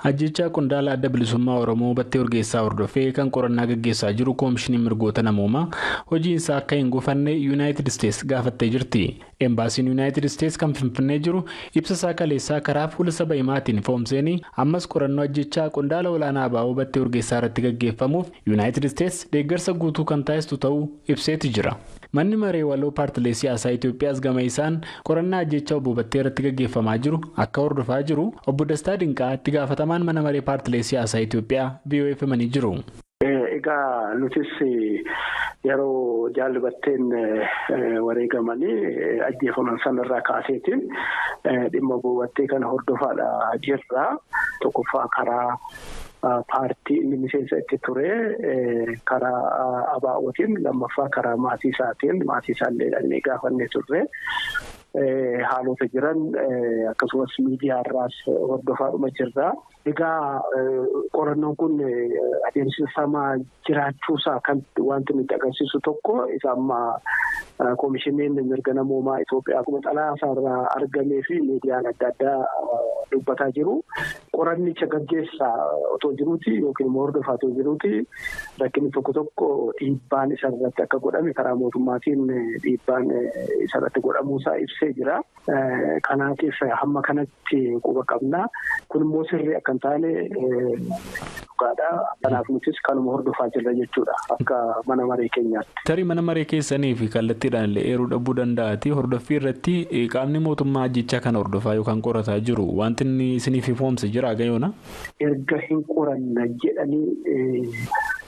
Ajjechaa qondaala Adda Bilisummaa Oromoo Battee Urgeessaa hordofee kan qorannaa gaggeessaa jiru Koomishiniin Mirgoota Namoomaa hojiinsaa akka hin gufanne Yuunaayitid Isteets gaafattee jirti. Embaasiin Yuunaayitid Isteets kan Finfinnee jiru ibsa isaa kaleessaa karaa fuula saba himaatiin foomseenii ammas qorannoo ajjechaa qondaala olaanaa ABO Battee Urgeessaa irratti gaggeeffamuuf Yuunaayitid Isteets deeggarsa guutuu kan taasistu ta'uu ibseeti jira. Manni maree waloo paartilee siyaasaa Itoophiyaas gama isaan qorannaa ajjechaa obbo Battee irratti gaggeeffamaa jiru akka hordofaa jiru obbo Dastaa Dinqaa itti gaafatamaan mana maree paartilee siyaasaa Itoophiyaa VOF himanii jiru. Egaa nutis yeroo jaalli Batteen wareegamanii ajjeefaman sanarraa kaaseetiin dhimma obbo Battee kana hordofaadha jirra. Tokkoffaa karaa paartii inni miseensa itti ture karaa ABO'tiin, lammaffaa karaa maatii isaatiin, maatii isaallee dhaqnee gaafannee turre. Haalota jiran akkasumas miidiyaarraas hordofaadhuma jirra. Egaa qorannoon kun adeemsifamaa jiraachuusaa kan wanti nutti agarsiisu tokko isa amma koomishiniin mirga namoomaa Itoophiyaa akkuma xalayaa isaarraa argamee fi miidiyaan adda addaa dubbataa jiru. Qorannicha gaggeessaa otoo jiruuti yookiin immoo hordofaa otoo jiruuti rakkinni tokko tokko dhiibbaan isarratti akka godhame karaa mootummaatiin dhiibbaan isarratti godhamuusaa ibsee jira. Kanaatiif hamma kanatti quba qabna. Kun immoo sirrii akka hin taane dhugaadha. Kanaaf nutis kanuma hordofaa jirra jechuudha akka mana maree keenyaatti. Tarii mana maree keessanii fi kallattiidhaan illee eeruu dhabuu danda'ati. Hordoffii irratti qaamni mootummaa ajjechaa kana hordofaa yookaan qorataa jiru wanti inni isiniif ifoomse jira gayoona? Erga hin qoranna jedhanii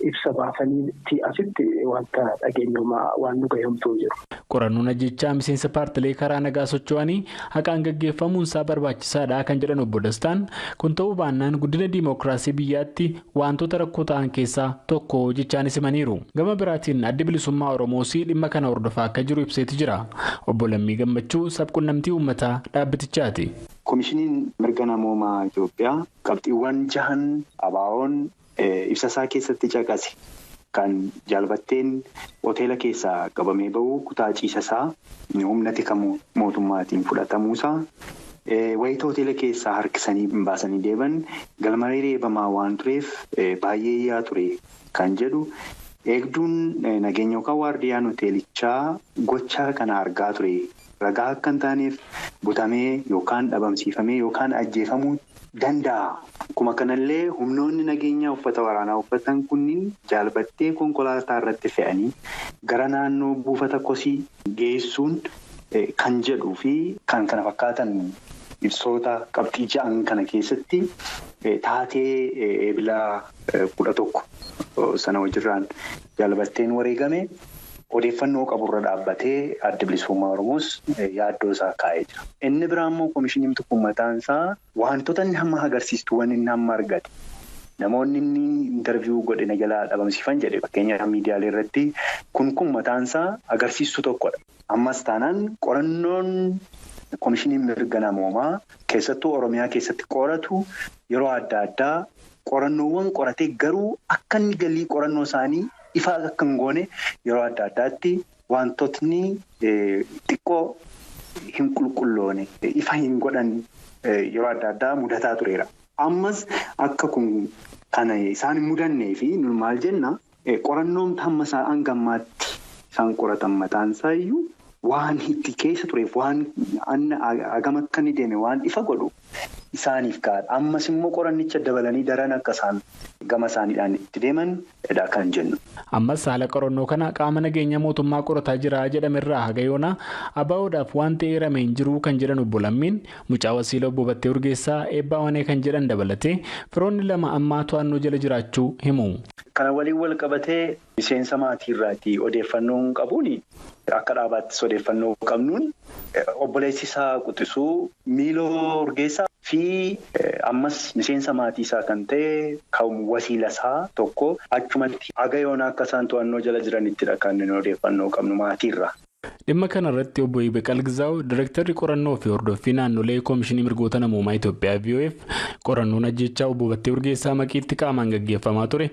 ibsa baasaniitti asitti wanta dhageenyumaa waan nu gahumtuu jiru. Qorannoon ajjechaa miseensa paartilee karaa nagaa socho'anii haqaan gaggeeffamuun isaa barbaachisaadha kan jedhan obbo Dastaan, kun ta'uu baannaan guddina diimokiraasii biyyaatti wantoota rakkoo ta'an keessaa tokko jechaanis himaniiru. Gama biraatiin Addi Bilisummaa Oromoos dhimma kana hordofaa akka jiru ibseeti jira. Obbo Lammii Gammachuu sabquunnamtii uummataa dhaabbatichaati. Koomishiniin mirga namoomaa Itoophiyaa qabxiiwwan jahan ABO'n ibsa isaa keessatti caqase kan Jaal Batteen hoteela keessaa qabamee bahu kutaa ciisasaa humna tika mootummaatiin fudhatamuusaa wayita hoteela keessaa harkisanii baasanii deeman galmaree reebamaa waan tureef baay'ee yaa ture kan jedhu eegduun nageenya yookaan waardiyaan hoteelichaa gochaa kana argaa ture. Ragaa akka hin taaneef butamee yookaan dhabamsiifamee yookaan ajjeefamuu danda'a. Akkuma kanallee humnoonni nageenyaa uffata waraanaa uffatan kunniin Jaal Battee konkolaataa irratti fe'anii gara naannoo buufata kosii geessuun kan jedhuu fi kan kana fakkaatan ibsoota qabxii ja'an kana keessatti taatee eebila 11 sana hojiirraan Jaal Batteen wareegame. Odeeffannoo qaburra dhaabbatee Adda Bilisummaa Oromoos yaaddoo isaa kaa'ee jira. Inni biraa immoo koomishiniin tokko mataan isaa wantoota inni hamma agarsiistu waan inni hamma argate. Namoonni inni intarviiyuu godhe na jalaa dhabamsiifan jedhe fakkeenyaaf miidiyaalee irratti kun mataan isaa agarsiistuu tokkodha. Ammas taanaan qorannoon koomishiniin mirga namoomaa keessattuu Oromiyaa keessatti qoratu yeroo adda addaa qorannoowwan qoratee garuu akka inni galii qorannoo isaanii ifa akka hin goone yeroo adda addaatti wantootni xiqqoo hin qulqulloone ifa hin godhan yeroo adda addaa mudataa tureera. Ammas akka kun kana isaan hin mudannee fi nu maal jenna qorannoon hamma isaa hanga ammaatti isaan qoratan mataan isaa iyyuu waan itti keessa tureef waan hagam akka inni deeme waan ifa godhu isaaniif gahaadha. Ammas immoo qorannicha dabalanii daran akka isaan gama isaaniidhaan itti deeman dha kan jennu. Ammas haala qorannoo kana qaama nageenya mootummaa qorataa jira jedhamerraa haga yoona ABO'dhaaf waan ta'e eerame hin jiru kan jedhan obbo Lammiin mucaa wasiila obbo Battee Urgeessaa eebbaa wanee kan jedhan dabalatee firoonni lama ammaa to'annoo jala jiraachuu himu. Kana waliin wal qabatee miseensa maatiirraati odeeffannoon qabuun akka dhaabaattis odeeffannoo qabnuun obboleessi isaa quxisuu Miiloo Urgeessaa fi ammas miseensa maatii isaa kan ta'e kan wasiila isaa tokko achumatti haga yoona akka isaan to'annoo jala jiranittidha kan odeeffannoo qabnu maatiirra. Dhimma kana irratti obbo Yibeqal Gizaaw Direektarri qorannoo fi hordoffii naannolee Koomishinii Mirgoota Namoomaa Itoophiyaa VOF qorannoon ajjechaa obbo Battee Urgeessaa Maqiitti qaamaan gaggeeffamaa ture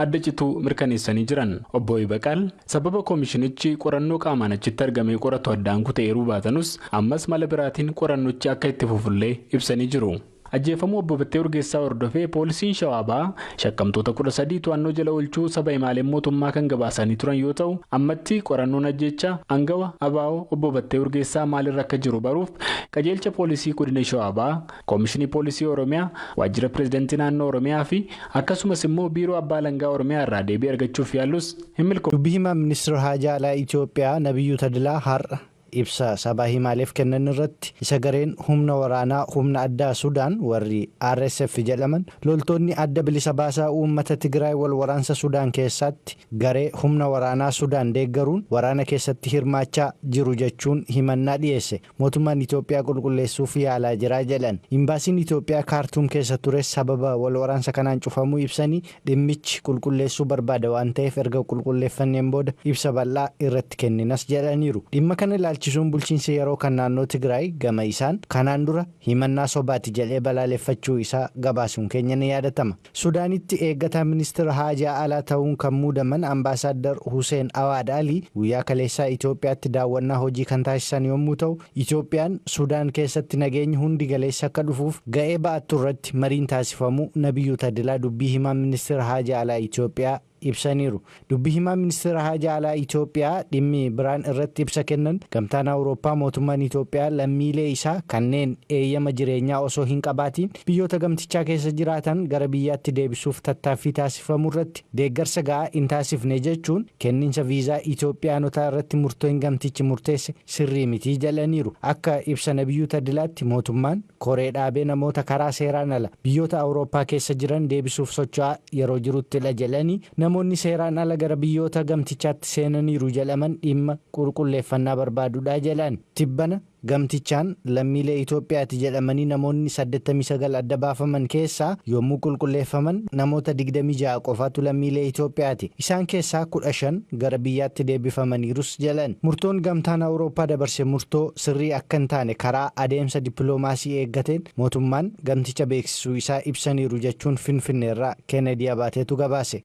adda cituu mirkaneessanii jiran. Obbo Yibeqal sababa koomishinichi qorannoo qaamaan achitti argamee qoratu addaan kuteeruu baatanus ammas mala biraatiin qorannochi akka itti fufullee ibsanii jiru. Ajjeefamuu obbo Battee Urgeessaa hordofee poolisiin Shawaa Bahaa shakkamtoota 13 to'annoo jala oolchuu saba himaaleen mootummaa kan gabaasanii turan yoo ta'u, ammatti qorannoon ajjeechaa aangawa ABO obbo Battee Urgeessaa maalirra akka jiru baruuf qajeelcha poolisii godina Shawaa Bahaa, Koomishinii Poolisii Oromiyaa, Waajjira Pireezidantii Naannoo Oromiyaa fi akkasumas immoo Biiroo Abbaa Alangaa Oromiyaa irraa deebii argachuuf yaallus hin milkoofne. Dubbii himaa Ministeera Haajaa Alaa Itoophiyaa Nabiyyuu Tadilaa har'a ibsa sabaa himaaleef kennan irratti isa gareen humna waraanaa humna addaa Sudaan warri RSF jedhaman loltoonni adda bilisa baasaa uummata Tigraay wal waraansa Sudaan keessatti garee humna waraanaa Sudaan deeggaruun waraana keessatti hirmaachaa jiru jechuun himannaa dhiyeesse. Mootummaan Itoophiyaa qulqulleessuuf yaalaa jira jedhan. Imbaasiin Itoophiyaa Kaartuum keessa ture sababa wal waraansa kanaan cufamuu ibsanii dhimmichi qulqulleessuu barbaada waan ta'eef erga qulqulleeffanneen booda ibsa bal'aa irratti kenninas jedhaniiru. Dhimma kana ilaalchisuun bulchiinsi yeroo kan naannoo Tigraay gama isaan kanaan dura himannaa sobaati jedhee balaaleffachuu isaa gabaasuun keenya ni yaadatama. Sudaanitti eeggataa ministeera haajaa alaa ta'uun kan muudaman ambaasaaddar Hussein Awaad Alii guyyaa kaleessaa Itoophiyaatti daawwannaa hojii kan taasisan yommuu ta'u, Itoophiyaan Sudaan keessatti nageenyi hundi galeessa akka dhufuuf ga'ee ba'attu irratti mariin taasifamuu Nabiyyuu Tadilaa dubbii himaa ministeera haajaa alaa Itoophiyaa ibsaniiru. Dubbii himaa ministeera haajaa alaa Itoophiyaa dhimmi biraan irratti ibsa kennan gamtaan Awurooppaa mootummaan Itoophiyaa lammiilee isaa kanneen eeyyama jireenyaa osoo hin qabaatiin biyyoota gamtichaa keessa jiraatan gara biyyaatti deebisuuf tattaaffii taasifamu irratti deeggarsa ga'aa hin taasifne jechuun kenniinsa viizaa Itoophiyaanotaa irratti murtoon gamtichi murteesse sirrii mitii jedhaniiru. Akka ibsa Nabiyyuu Tadilaatti mootummaan koree dhaabee namoota karaa seeraan ala biyyoota Awurooppaa keessa jiran deebisuuf socho'aa yeroo jiruttidha jedhanii namoonni seeraan ala gara biyyoota gamtichaatti seenaniiru jedhaman dhimma qulqulleeffannaa barbaadudha jedhan. Tibbana gamtichaan lammiilee Itoophiyaati jedhamanii namoonni 89 adda baafaman keessaa yommuu qulqulleeffaman namoota 26 qofaatu lammiilee Itoophiyaati. Isaan keessaa 15 gara biyyaatti deebifamaniirus jedhan. Murtoon gamtaan Awurooppaa dabarse murtoo sirrii akka hin taane karaa adeemsa dippiloomaasii eeggateen mootummaan gamticha beeksisuu isaa ibsaniiru jechuun Finfinneerraa Kennedy Abaateetu gabaase.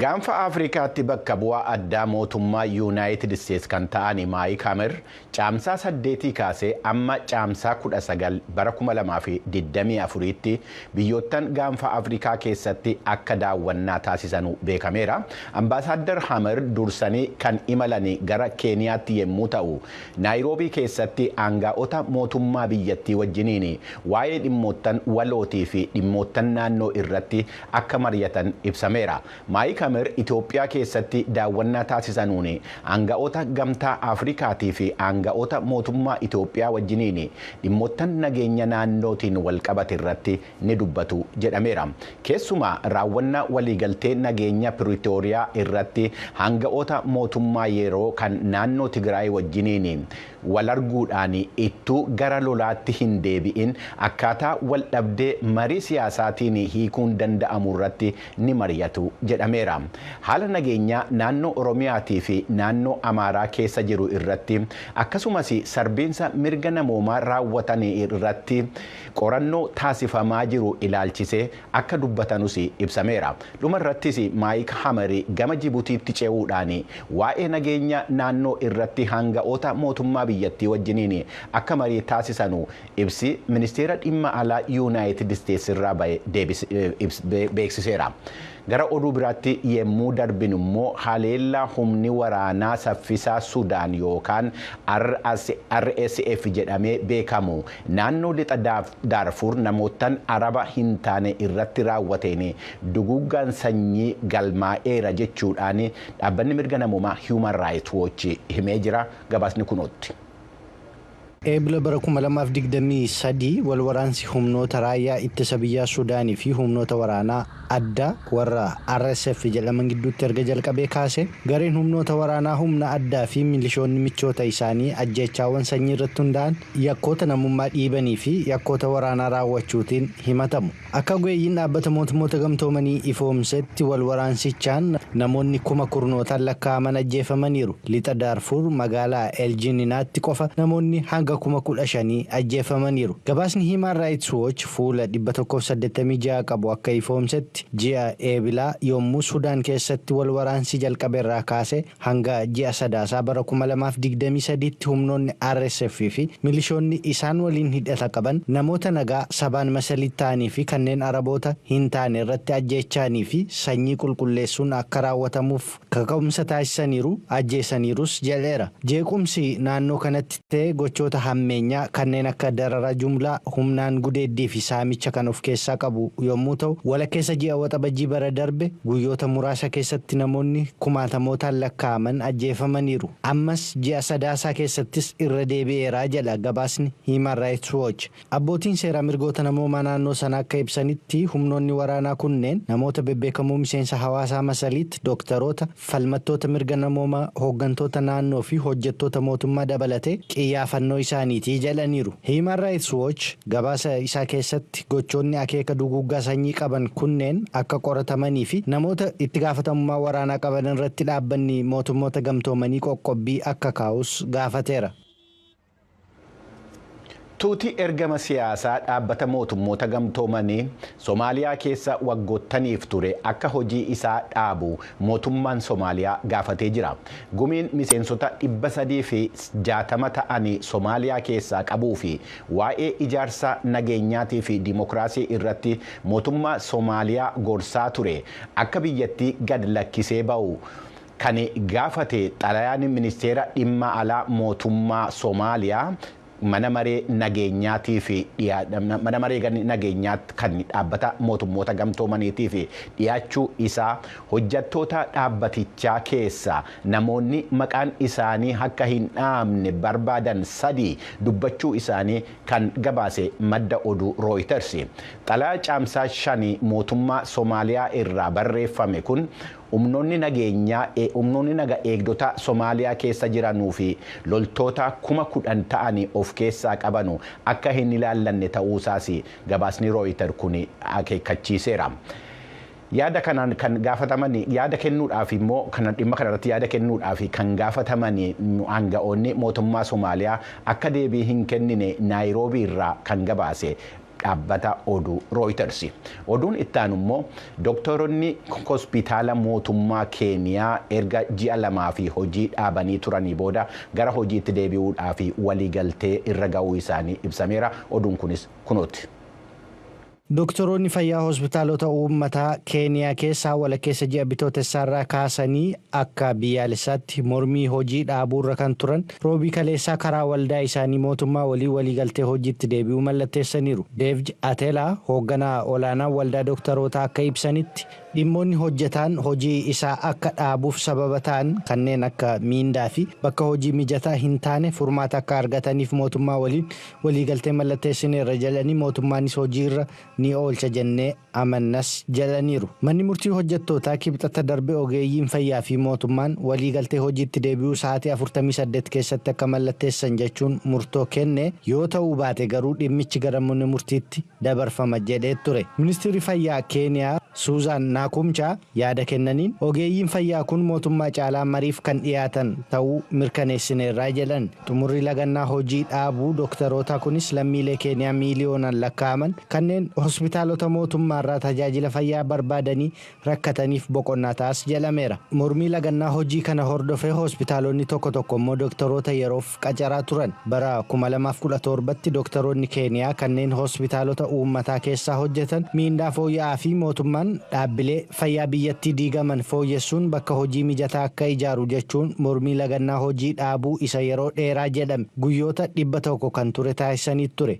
Gaanfa Afrikaatti bakka bu'aa addaa mootummaa Yuunaayitid Isteets kan ta'an Maayik Hamer caamsaa 8 kaasee amma caamsaa 19 bara 2024tti biyyoottan gaanfa Afrikaa keessatti akka daawwannaa taasisanu beekameera. Ambaasaadder Hamer dursanii kan imalan gara Keeniyaatti yommuu ta'u, Naayiroobii keessatti aangaa'ota mootummaa biyyattii wajjiniin waa'ee dhimmoottan walootii fi dhimmoottan naannoo irratti akka mari'atan ibsameera. Maayik Hamer Itoophiyaa keessatti daawwannaa taasisanuun aangaa'ota gamtaa Afrikaatii fi aangaa'ota mootummaa Itoophiyaa wajjiniin dhimmoottan nageenya naannootiin wal qabate irratti ni dubbatu jedhameera. Keessumaa raawwannaa waliigaltee nageenya Piriitooriyaa irratti aangaa'ota mootummaa yeroo kan naannoo Tigraay wajjiniin wal arguudhaan ittuu gara lolaatti hin deebi'in akkaataa wal dhabdee marii siyaasaatiin hiikuun danda'amu irratti ni mari'atu jedhameera. Haala nageenyaa naannoo Oromiyaatii fi naannoo Amaaraa keessa jiru irratti akkasumas sarbiinsa mirga namoomaa raawwatan irratti qorannoo taasifamaa jiru ilaalchisee akka dubbatanus ibsameera. Dhuma irrattis Maayik Hamer gama Jibutiitti ce'uudhaan waa'ee nageenya naannoo irratti hanga'oota mootummaa biyyattii wajjiniin akka marii taasisanu ibsi ministeera dhimma alaa Yuunaayitid Isteets irraa ba'e beeksiseera. Gara oduu biraatti yemmuu darbinu immoo haleellaa humni waraanaa saffisaa Sudaan yookaan RSF jedhamee beekamu naannoo lixa Daarfur namootaan araba hin taane irratti raawwateen duguuggaan sanyii galmaa'eera jechuudhaan dhaabbanni mirga namoomaa Human Rights Watch himee jira. Gabaasni kunootti. Eebila bara 2023 wal waraansi humnoota raayyaa ittisa biyyaa Sudaanii fi humnoota waraanaa addaa warra RSF jedhaman gidduutti erga jalqabee kaase gareen humnoota waraanaa humna addaa fi milishoonni michoota isaanii ajjeechaawwan sanyii irratti hundaa'an yakkoota namummaa dhiibanii fi yakkoota waraanaa raawwachuutiin himatamu. Akka ogeeyyiin dhaabbata mootummoota gamtoomanii ifoomsetti wal waraansichaan namoonni 10,000 lakkaa'aman ajjeefamaniiru. Lixa Daarfur magaalaa Eljiininaatti qofa namoonni hanga hanga 15,000 ajjeefamaniiru. Gabaasni Human Rights Watch fuula 186 qabu akka ifoomsetti ji'a Eebilaa yommuu Sudaan keessatti wal waraansi jalqabe irraa kaasee hanga ji'a Sadaasaa bara 2023tti humnoonni RSF fi milishoonni isaan waliin hidhata qaban namoota nagaa sabaan masalii ta'anii fi kanneen Araboota hin taane irratti ajjeechaanii fi sanyii qulqulleessuun akka raawwatamuuf kaka'umsa taasisaniiru ajjeesaniirus jedheera. Jeequmsi naannoo kanatti ta'e gochoota hammeenyaa kanneen akka darara jumlaa humnaan gudeeddii fi saamicha kan of keessaa qabu yommuu ta'u walakkeessa ji'a Waxabajjii bara darbe guyyoota muraasa keessatti namoonni kumaatamootaan lakkaa'aman ajjeefamaniiru. Ammas ji'a Sadaasaa keessattis irra deebi'eeraa jedha gabaasni Human Rights Watch. Abbootiin seeraa mirgoota namoomaa naannoo sana akka ibsanitti humnoonni waraanaa kunneen namoota bebbeekamoo miseensa hawaasaa Masaliitti, dooktaroota, falmattoota mirga namoomaa, hooggantoota naannoo fi hojjettoota mootummaa dabalatee qiyyaafannoo isaaniitii jedhaniiru. Human Rights Watch gabaasa isaa keessatti gochoonni akeeka duguuggaa sanyii qaban kunneen akka qoratamanii fi namoota itti gaafatamummaa waraanaa qaban irratti dhaabbanni mootummoota gamtoomanii qoqqobbii akka kaa'us gaafateera. Tuuti ergama siyaasaa dhaabbata mootummoota gamtoomanii Somaaliyaa keessa waggoottaniif ture akka hojii isaa dhaabu mootummaan Somaaliyaa gaafatee jira. Gumiin miseensota 360 ta'anii Somaaliyaa keessaa qabuu fi waa'ee ijaarsa nageenyaatii fi dimookiraasii irratti mootummaa Somaaliyaa gorsaa ture akka biyyattii gad lakkisee ba'u kan gaafate xalayaan ministeera dhimma alaa mootummaa Somaaliyaa mana maree nageenyaatii fi mana maree nageenyaa kan dhaabbata mootummoota gamtoomaniitii fi dhiyaachuu isaa hojjettoota dhaabbatichaa keessa namoonni maqaan isaanii akka hin dhaamne barbaadan 3 dubbachuu isaanii kan gabaase madda oduu Reuters. Xalayaa caamsaa 5 mootummaa Somaaliyaa irraa barreeffame kun humnoonni nageenyaa humnoonni naga eegdota Somaaliyaa keessa jiranuu fi loltoota 10,000 ta'anii of keessaa qabanu akka hin ilaallanne ta'uusaas gabaasni Reuters kun akeekkachiiseera. Yaada kanaan kan gaafataman yaada kennuudhaaf immoo kan dhimma kanarratti yaada kennuudhaaf kan gaafataman aanga'oonni mootummaa Somaaliyaa akka deebii hin kennine Naayiroobii irraa kan gabaase dhaabbata oduu Reuters. Oduun itti aanu immoo doktoroonni hospitaala mootummaa Keeniyaa erga ji'a 2 fi hojii dhaabanii turanii booda gara hojiitti deebi'uudhaaf waliigaltee irra ga'uu isaanii ibsameera. Oduun kunis kunooti. Doktoroonni fayyaa hospitaalota uummataa Keeniyaa keessaa walakkeessa ji'a bitootessaarraa kaasanii akka biyyaalessaatti mormii hojii dhaabuurra kan turan roobii kaleessaa karaa waldaa isaanii mootummaa walii waliigaltee hojiitti deebi'uu mallatteessaniiru. Deevj Atelaa hoogganaa olaanaa waldaa dooktarootaa akka ibsanitti dhimmoonni hojjetaan hojii isaa akka dhaabuuf sababa ta'an kanneen akka miindaa fi bakka hojii mijataa hin taane furmaata akka argataniif mootummaa waliin waliigaltee mallatteessineerra jedhanii mootummaanis hojiirra ni oolcha jennee amannas jedhaniiru. Manni murtii hojjettootaa kibxata darbe ogeeyyiin fayyaa fi mootummaan waliigaltee hojiitti deebi'uu sa'aatii 48 keessatti akka mallatteessan jechuun murtoo kenne yoo ta'uu baate garuu dhimmichi gara mana murtiitti dabarfama jedhee ture. Ministeerri fayyaa Keeniyaa Suuzaan Naakumchaa yaada kennaniin ogeeyyiin fayyaa kun mootummaa caalaa mariif kan dhiyaatan ta'uu mirkaneessineerraa jedhan. Xumurri lagannaa hojii dhaabuu dooktarootaa kunis lammiilee Keeniyaa miiliyoonaan lakkaa'aman kanneen hospitaalota mootummaarraa tajaajila fayyaa barbaadanii rakkataniif boqonnaa ta'as jedhameera. Mormii lagannaa hojii kana hordofee hospitaalonni tokko tokko immoo doktoroota yeroof qacaraa turan. Bara 2017tti doktoroonni Keeniyaa kanneen hospitaalota uummataa keessaa hojjetan miindaa fooyya'aa fi mootummaan dhaabbilee fayyaa biyyattii diigaman fooyyessuun bakka hojii mijataa akka ijaaru jechuun mormii lagannaa hojii dhaabuu isa yeroo dheeraa jedhame guyyoota 100 kan ture taasisanii ture.